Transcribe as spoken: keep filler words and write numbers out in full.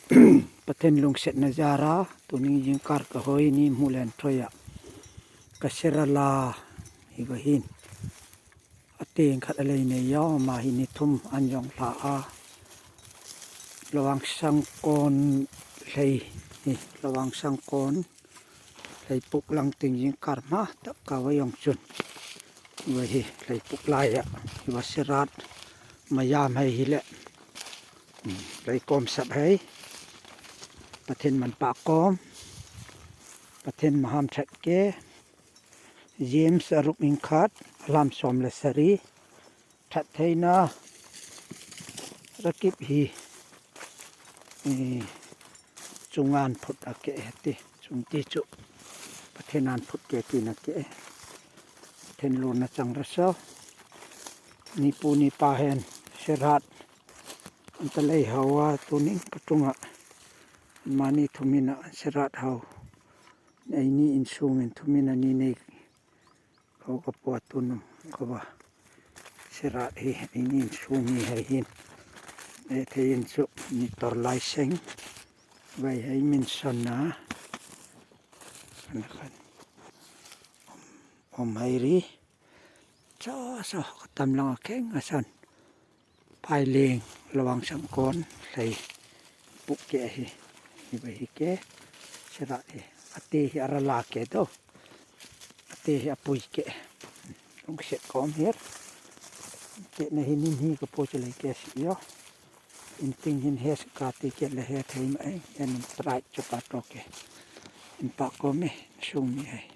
Pathen lungsetna jal a, tuni jingkah kahoi ni mulen thoi a, ka sera la hi vahin. Ateng khat alei nei a, ama hi ni thum an jong lha a. Lawang Sangkon lei, hi Lawang Sangkon lei puk lang ting jingkah ma tak ka va jong chun. Hi va hi lei puk lai a, hi va serat mayam hei hi le. Hmm, lei kom sap hei. Pathen manpah kom. Pathen maham that ke. James aruk in khat, alam som le sari. That theina rakip hi, eh, chungan phut a ke ti, chung ti chu Pathen an phut ke ti na ke. Pathen luna chang ra so. Ni pu ni pa hen serat an ta lei hau a tunin ka tunga mani thumin a serat hau. Eini insungin thumin a ni nei khau ka pua tun khau va. Serat hi eini insung hi hei hin. E thei in chu ni tor lai seng. Vai hei min son na. Kan kan. Om hei ri. Cha sa ka tam lang a keng a son. Phai leng Lawang Sangkon lei puk ke hi. Hi va hi ke. Serat hi. Ate hi ara la ke do. Ate hi apui ke. Lungset kom her. Te na hi nin hi ka po chu lei ke si yo. In ting hin he ka ti ke le he thei ma e. En trai chu pa to ke. In pa kom e. Sung mi hei.